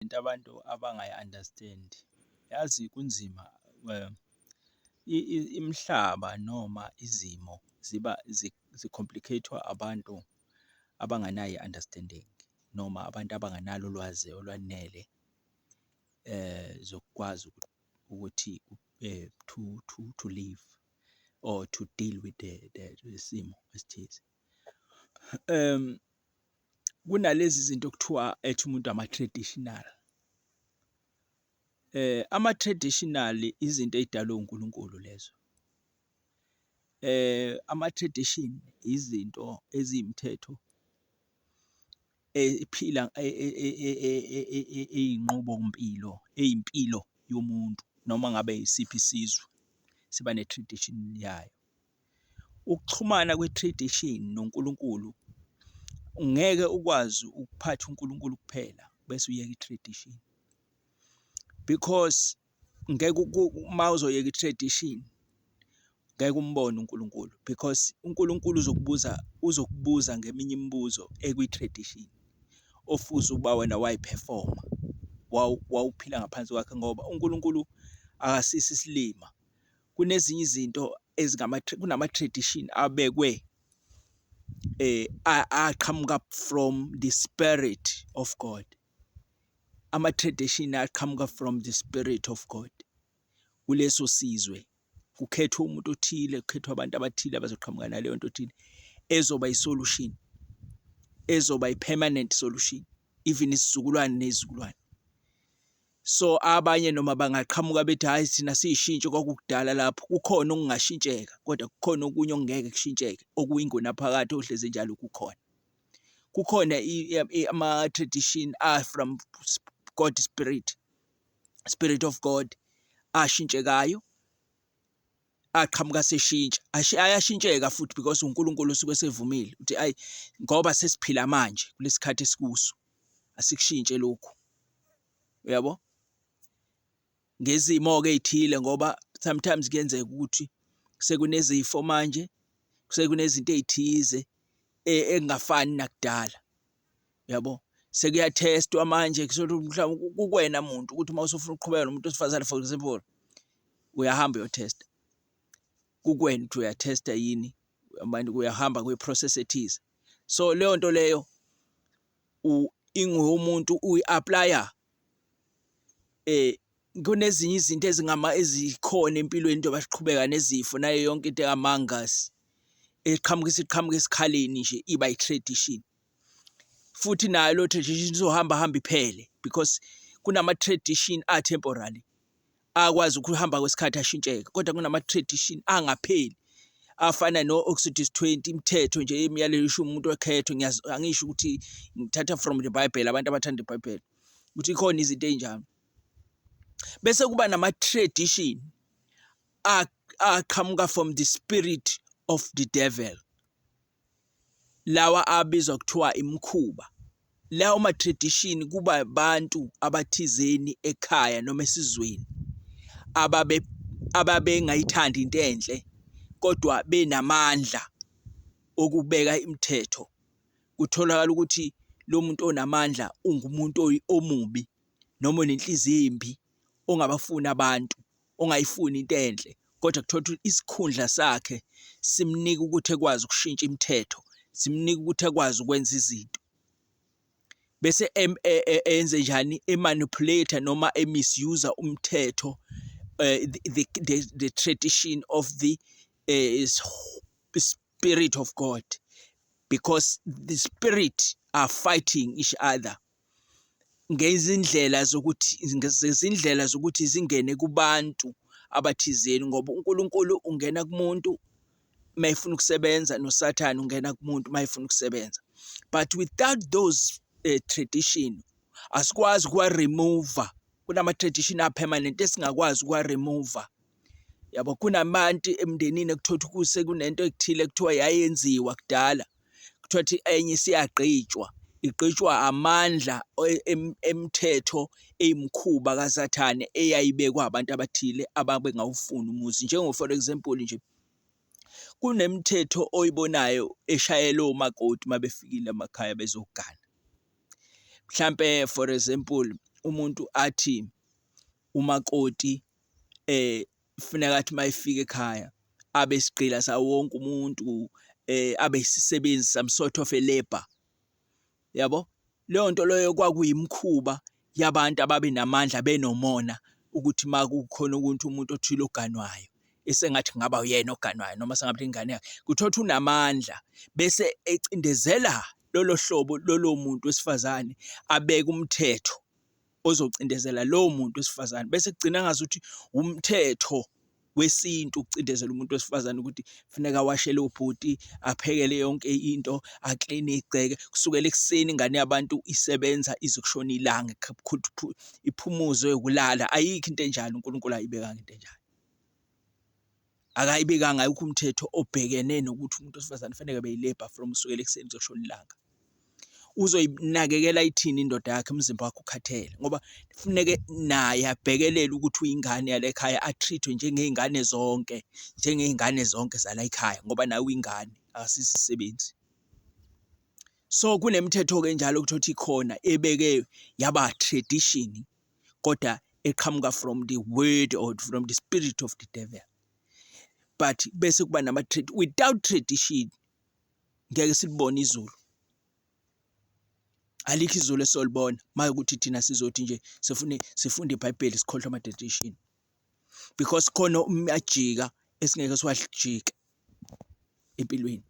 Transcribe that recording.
Into abantu abangayi-understand, yazi kunzima imihlaba noma izimo ziba zi-complicate-wa abantu abanganayo i-understanding noma abantu abanganalo ulwazi olwanele zokukwazi ukuthi to live or to deal with the isimo esithize. Kunalezi zinto okuthiwa ethi umuntu ama-traditional. Ama-traditional izinto ey'dalwe uNkulunkulu lezo. Ama-tradition izinto eziyimthetho ephila eyinqubompilo, eyimpilo yomuntu noma ngabe yisiphi isizwe siba ne-tradition yayo. Ukuxhumana kwe-tradition noNkulunkulu, ungeke ukwazi ukuphatha uNkulunkulu kuphela bese uyeka i-tradition because ngeke uma uzoyeka i-tradition ngeke umbone uNkulunkulu because uNkulunkulu uzokubuza, uzokubuza ngeminye imibuzo ekwi-tradition ofuze ukuba wena wayiphefoma, wawuphila ngaphansi kwakhe ngoba uNkulunkulu akasiso isilima. Kunezinye izinto kunama-tradition abekwe aqhamuka from the spirit of God. Ama-tradition aqhamuka from the spirit of God kuleso sizwe. Kukhethwe umuntu othile, kukhethwe abantu abathile abazoqhamuka naleyo nto othile ezoba i-solution, ezoba i-permanent solution even isizukulwane nezizukulwane. So abanye noma bangaqhamuka bethi hhayi, thina siyishintshe kwakukudala lapho, kukhona okungashintsheka kodwa kukhona okunye okungeke kushintsheke okuyingunaphakade ohlezi njalo kukhona. Kukhona ama-tradition a-from God spirit, spirit of God ashintshekayo, aqhamuka seshintsha, ayashintsheka futhi because uNkulunkulu usuke esevumile ukuthi ayi, ngoba sesiphila manje kulesikhathi esikuso, asikushintshe lokhu, uyabo? Ngezimo-ke ey'thile ngoba sometimes kuyenzeka ukuthi sekunezifo manje, sekunezinto ey'thize ekungafani nakudala, uyabo? Sekuyathestwa manje mhlawumbe kukwena muntu ukuthi uma usufuna ukuqhubeka nomuntu wesifazane, for example, uyahamba uyothesta, kukwena ukuthi uyathesta yini, manje uyahamba kwi-process ethize. So leyo nto leyo ingowomuntu uyi-aplaya kunezinye izinto ezingama ezikhona empilweni njengoba siqhubeka nezifo nayo yonke into engamangas eqhamuka isiqhamuka esikhaleni nje iba i-tradition. Futhi nayo leyo tradition izohamba hamba iphele because kunama-tradition a-temporary akwazi ukuhamba kwesikhathi ashintsheke, kodwa kunama-tradition angapheli afana no-Exodus 20, imithetho nje imiyalelo ishumi umuntu wekhethwe. Angisho ukuthi ngithatha from the Bible, abantu abathanda iBhayibheli, ukuthi ikhona izinto ey'njalo. Bese kuba nama-tradition aqhamuka from the spirit of the devil, lawa abizwa kuthiwa imikhuba. Lawo ma-tradition kuba abantu abathizeni ekhaya noma esizweni ababe ababengayithandi into enhle kodwa benamandla okubeka imithetho. Kutholakala ukuthi lo muntu onamandla ungumuntu omubi noma onenhliziyo embi, ongabafuni abantu, ongayifuni into enhle, kodwa kuthola ukuthi isikhundla sakhe simnika ukuthi ekwazi ukushintsha imithetho, simnika ukuthi akwazi ukwenza izinto. Bese enze njani? E-manipulate noma e-misuse umthetho, the tradition of the spirit of God, because the spirit are fighting each other ngezindlela zokuthi ngezindlela zokuthi zingene kubantu abathizeni, ngoba uNkulunkulu ungena kumuntu mayefuna ukusebenza, noSathane ungena kumuntu mayefuna ukusebenza. But without those tradition asikwazi ukuwa-remove. Kunama-tradition a-permanent esingakwazi ukuwa-remove, yabo. Kunabantu emndenini ekuthola ukuthi sekunento ekuthile ekuthiwa yayenziwa kudala, kuthiwa ukuthi enye isiyagqitshwa, igqitshwa amandla emthetho eyimikhuba kaSathane eyayibekwa abantu abathile ababengawufuni umuzi. Njengo for example nje, kunemithetho oyibonayo eshayelwa omakoti uma befikile emakhaya bezogana. Mhlampe for example, Umuntu athi umakoti kufuneka athi uma efika ekhaya abe isigqila sawo wonke umuntu, abe isisebenzi, some sort of a labour, yabo. Leyo nto leyo kwakuyimikhuba yabantu ababenamandla benomona ukuthi uma kukhona ukuthi umuntu othile oganwayo esengathi kungaba uyena oganwayo noma sengabe ingane yakhe. Kuthiwa ukuthi unamandla bese ecindezela lolo hlobo lolo muntu wesifazane abeke umthetho ozocindezela lowo muntu wesifazane bese kugcina ngazuthi umthetho wesintu ukucindezela umuntu wesifazane ukuthi kufuneka awashele ubhuti, aphekele yonke into, akline igceke. Kusukela ekuseni ingane yabantu isebenza ize kushone ilanga, iphumuzwe ukulala. Ayikho into enjalo, uNkulunkulu ayibekanga into enjalo. Akayibekanga, ayikho umthetho obhekene nokuthi umuntu wesifazane kufanele abe yi-labour from kusukela ekuseni kuze kushone ilanga. Uzoyinakekela ithini indoda yakhe umzimba wakhe ukhathele ngoba kufuneke naye abhekelele ukuthi uyingane yala ekhaya a-treat-we njengey'ngane zonke, njengey'ngane zonke zala ekhaya ngoba naye uyingane akasiso isisebenzi. So kunemithetho-ke enjalo okuthiwa ukuthi ikhona ebeke yaba tradition kodwa eqhamuka from the word or from the spirit of the devil. But bese kuba nama without tradition ngeke silibone izulu. Alikho izulu esolibona mayekuthi thina sizothi nje sifune sifunde iBhayibheli sikhohlwe ama-tradition because khona umajika esingeke siwajike empilweni.